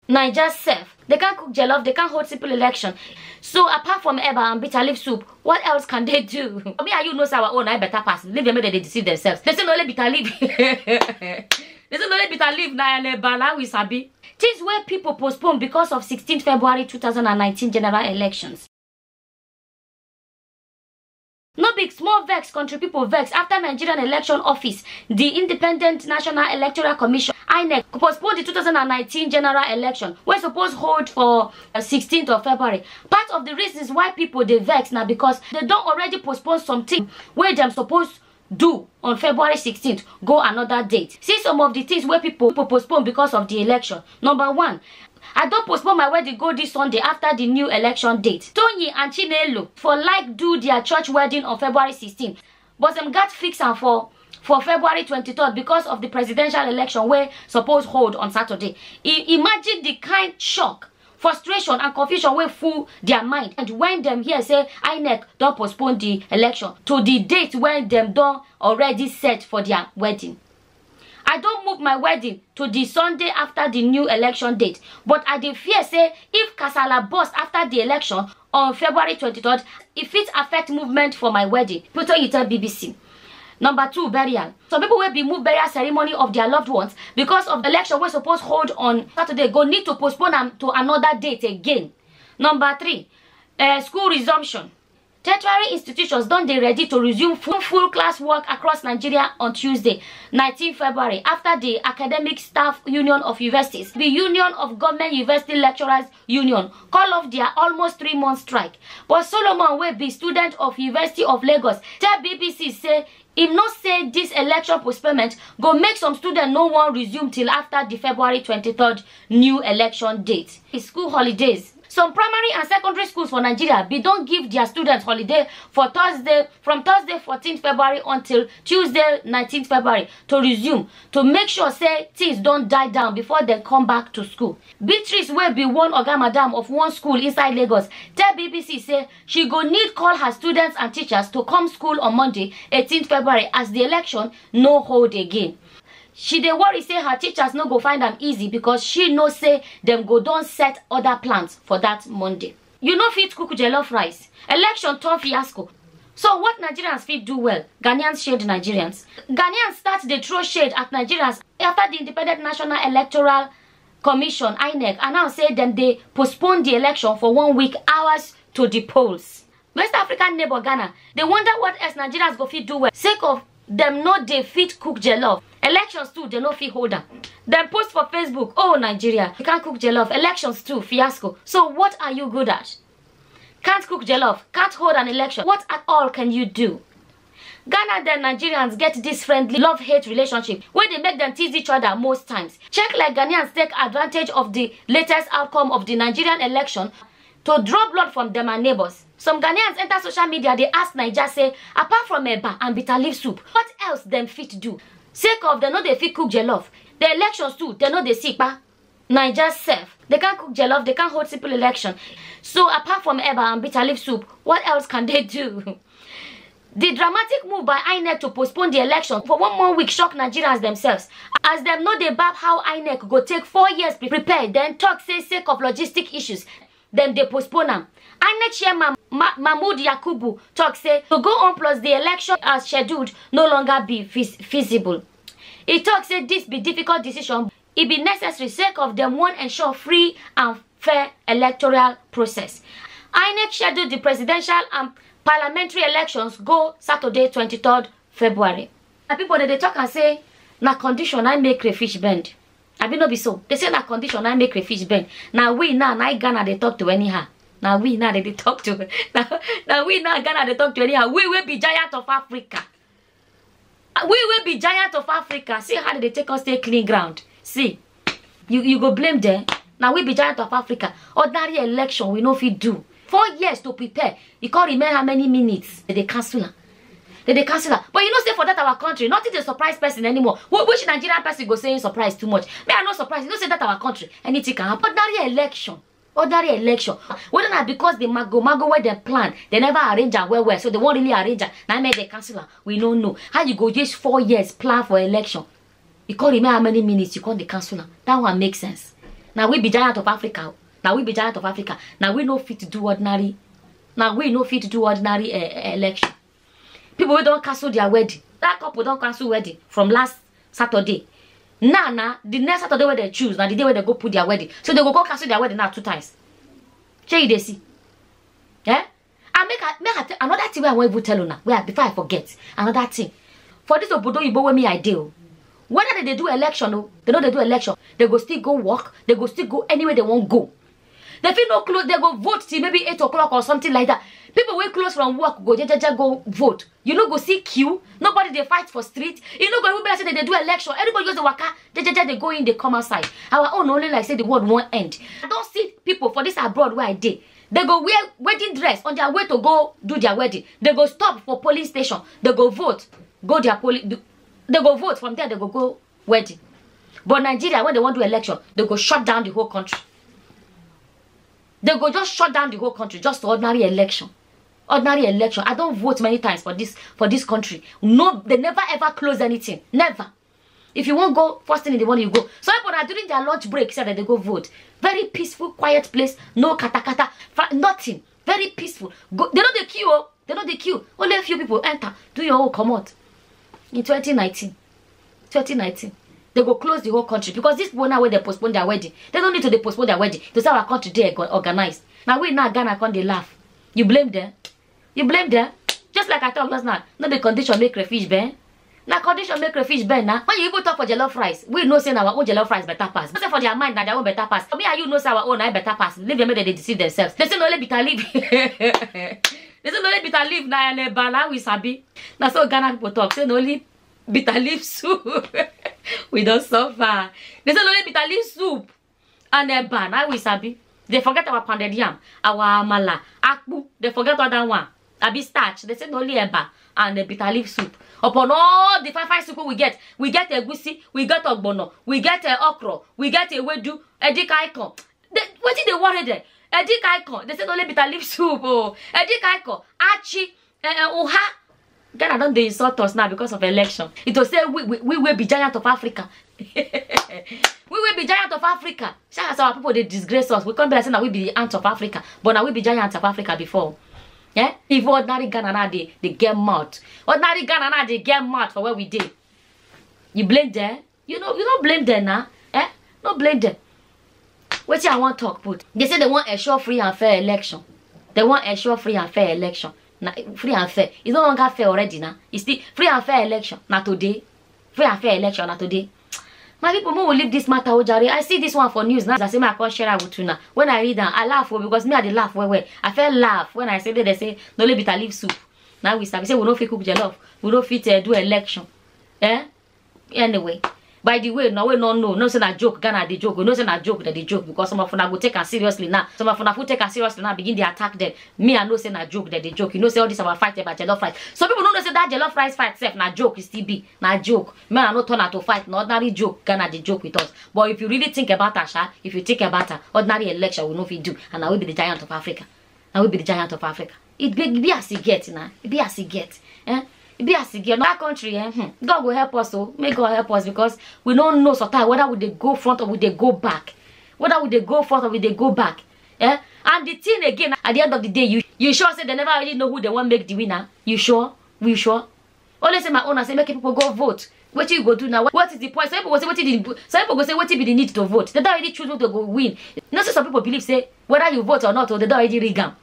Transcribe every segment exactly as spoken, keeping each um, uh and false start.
Naija sef, they can't cook jollof, they can't hold simple election. So apart from eba and bitter leaf soup, what else can they do? Me and you know say our own na better pass. Leave them, make they deceive themselves. They say na only bitter leaf. They say na only bitter leaf na eba na we sabi. Things wey people postpone because of sixteenth February two thousand and nineteen general elections. No be small vex country people vex after Nigerian Election Office, the Independent National Electoral Commission, inec, postpone the two thousand and nineteen general election wey suppose hold for uh, sixteenth of February. Part of the reasons why people dey vex na because they don already postpone something wey dem suppose do on February sixteenth go another date. See some of the things wey people people postpone because of the election. Number one, I don postpone my wedding go this Sunday after the new election date. Toyin and Chinelo for like do their church wedding on February sixteenth, but dem gat fix am for for February twenty-third because of the presidential election wey suppose hold on Saturday. I, imagine the kind shock, frustration and confusion wey full their mind and when dem hear say inec don postpone the election to the date wey dem don already set for their wedding. I don move my wedding to the Sunday after the new election date, but I dey fear say if kasala burst after the election on February twenty-third, e fit affect movement for my wedding, Toyin tell B B C. Number two, burial. Some people wey be move burial ceremony of their loved ones because of election wey suppose hold on Saturday go need to postpone am to another date again. Number three, uh, school resumption. Tertiary institutions don dey ready to resume full full class work across Nigeria on Tuesday, nineteen February, after the Academic Staff Union of Universities, the Union of Government University Lecturers Union, call off their almost three month strike. But Solomon, wey be student of University of Lagos, tell B B C say im know say this election postponement go make some students no wan resume till after the February twenty-third new election date. School holidays. Some primary and secondary schools for Nigeria bin don give their students holiday for Thursday, from Thursday fourteenth February until Tuesday nineteenth February to resume, to make sure say things don die down before dem come back to school. Beatrice, wey be one oga madam of one school inside Lagos, tell B B C say she go need call her students and teachers to come school on Monday, eighteenth February, as the election no hold again. She dey worry say her teachers no go find am easy because she know say dem go don set other plans for that Monday. You no fit cook jollof rice. Election turn fiasco. So what Nigerians fit do well? Ghanaians shade Nigerians. Ghanaians start dey throw shade at Nigerians after the Independent National Electoral Commission, inec, announce say dem dey postpone the election for one week, hours to the polls. West African neighbor Ghana dey wonder what else Nigerians go fit do well sake of dem no dey fit cook jollof. Elections too, dem no fit hold am. Dem post for Facebook, "Oh Nigeria, we can't cook jollof. Elections too, fiasco. So what are you good at? Can't cook jollof, can't hold an election. What at all can you do?" Ghana and Nigerians get this friendly love-hate relationship wey dey make dem tease each other most times. Check like Ghanaians take advantage of the latest outcome of the Nigerian election to draw blood from dem and neighbours. Some Ghanaians enter social media dey ask Naija say, apart from eba and bitter leaf soup, what else dem fit do? Sake of dem no dey fit cook jollof, the elections too, dem no dey see kpa. Naija sef, they can't cook jollof, they can't hold simple election. So apart from eba and bitter leaf soup, what else can they do? The dramatic move by inec to postpone the election for one more week shock Nigerians themselves, as dem no dey bab how inec go take four years pre- prepare, then talk say sake of logistic issues, dem dey postpone am. Inec chairman Ma- Mahmood Yakubu talk say to go on plus the election as scheduled no longer be feas- feasible. He talk say this be difficult decision. E be necessary sake of dem wan ensure free and fair electoral process. Inec schedule the presidential and parliamentary elections go Saturday, twenty-third February. Na people dey dey talk and say na condition na make crayfish bend. Abi no be so? They say na condition na make crayfish bend. Na we now, na Ghana dey talk to anyhow. Na we now they dey talk to. Na, na we now Ghana dey talk to anyhow. We wey be giant of Africa. We wey be giant of Africa. See how they dey take us take clean ground. See, you you go blame them. Na we be giant of Africa. Ordinary election we no fit do. Four years to prepare. E come remain how many minutes? They dey cancel am. They dey cancel am. But you know say for that our country, nothing dey surprise person anymore. Wh- Which Nigerian person go say he surprise too much? Me, I no surprise. You know say that our country, anything can happen. Ordinary election. Ordinary election. Whether na because the mago mago wey dem plan, they never arrange am well well, so they wan really arrange am. Na make they cancel am. We no know. How you go use four years plan for election? You come remain how many minutes? You come dey cancel am. That one make sense. Now we be giant of Africa. Now we be giant of Africa. Now we no fit do ordinary. Now we no fit do ordinary uh, election. People we don't cancel their wedding. That couple don't cancel wedding from last Saturday. Now, now the next Saturday where they choose, now the day where they go put their wedding. So they go go cancel their wedding now two times. Shey you dey see? Eh? And make I make I tell another thing wey I wan even tell una. Where before I forget another thing. For this obodo oyibo wey me I dey o, whether they dey do election o, they no dey do election, they go still go work, they go still go anywhere they wan go. They fit no close, they go vote till maybe eight o'clock or something like that. People wey close from work go jejeje go vote. You no go see queue, nobody dey fight for street. You no go even be like say they dey do election. Everybody just dey waka jejeje dey go in dey come outside. Our own only like say the world wan end. I don see people for this abroad where I dey. They go wear wedding dress on their way to go do their wedding. They go stop for polling station. They go vote, go their polling. They go vote from there. They go go wedding. But Nigeria, when they wan do election, they go shut down the whole country. They go just shut down the whole country just for ordinary election. Ordinary election. I don vote many times for this for this country. No, they never ever close anything. Never. If you wan go, first thing in the morning you go. Some people na during their lunch break say that they go vote. Very peaceful, quiet place, no katakata, nothing. Very peaceful. Go, they no dey queue o. They no dey queue. Only a few people enter. Do your own comot. In twenty nineteen, twenty nineteen, they go close the whole country because these people now wey dey postpone their wedding, they no need to dey postpone their wedding to say our country dey organized. Na we now Ghana come dey laugh. You blame them? You blame them? Just like I talk just now, no be condition make crayfish bend. Na condition make crayfish bend na. When you even talk for jollof rice, we know say na our own jollof rice better pass. Say for their mind na their own better pass. Me and you know say our own na better pass. Leave them make they dey deceive themselves. They say na only bitter leaf. They say na only bitter leaf na and eba na we sabi. Na so Ghana people talk. Say na only bitter leaf soup. We don suffer. They say na only bitter leaf soup and eba na we sabi. They forget our pounded yam, our amala, akpu. They forget all that one. Abi starch. They say na only eba and the bitter leaf soup. Upon all the fine fine soup we get, we get egusi, we get ogbono, we get uh, okro, we get ewedu, edikaikon. They, wetin dey worry them? Edikaikon. They say na only bitter leaf soup. Oh, edikaikon, achi, uh, uh, uha. Ghana don dey insult us now because of election. It will say we we we will be giant of Africa. We will be giant of Africa. Shey as our people dey disgrace us, we come be like say na we be the ant of Africa, but na we be giant of Africa before. Yeah? If ordinary Ghana now dey dey get mouth, ordinary Ghana now dey get mouth for where we dey. You blame them? You know you don't blame them now. Eh? No blame them. Wetin I wan talk put? They say they wan ensure free and fair election. They wan ensure free and fair election. Na free and fair. It's no longer fair already now. It's still free and fair election. Na today. Free and fair election na today. My people, make we leave this matter o jare. I see this one for news now. I say make I come share am with una. When I read am, I laugh o because me I dey laugh well well. I first laugh when I say they, they say na only bitter leaf soup. Now we sabi say we no fit cook jollof. We no fit uh, do election. Eh? Anyway, by the way, no we no know. No say na joke, Ghana dey joke. We know say na joke that they joke because some of una go take am seriously now. Some of una fit take am seriously now, begin dey attack them. Me, I know say na joke that they joke. You know say all this our fight about jollof rice. Some people no know say that jollof rice fight sef na joke. E still be na joke. Me, I no turn am to fight. Na ordinary joke. Ghana dey joke with us. But if you really think about am, sha, if you think about am, ordinary election we no fit do, and na we be the giant of Africa. Na we be the giant of Africa. It be, be as e get na. It be as e get. Eh? It be as e get. No country, eh? Hmm. God go help us, oh. May God help us because we don't know sometimes whether we dey go front or we dey go back. Whether we dey go front or we dey go back. Eh? And the thing again, at the end of the day, you you sure say they never really know who they want make the winner? You sure? We sure? Only say my own, I say make people go vote. Wetin you go do now? What is the point? Some people go say wetin the some people go say wetin be the need to vote. They don already choose who to go win. You know, say some people believe say whether you vote or not, oh, they don already rig am.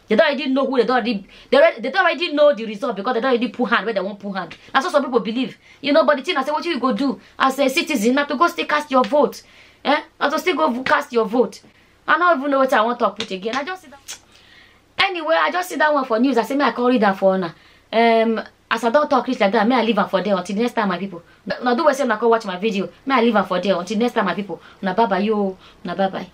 They don already know who they don already they already, they don already know the result because they don already put hand where they wan put hand. Na so some people believe. You know, but the thing I say, wetin you go do as a citizen, na to go still cast your vote. Eh? Na to still go cast your vote. I no even know wetin I wan talk put again. I just sit down. Anyway, I just see that one for news. I say, may I come read am for una. Um, as I don talk reach like that, may I leave am for there until next time, my people. Now do we say una come watch my video? May I leave am for there until next time, my people. Una bye bye yo. Una bye bye.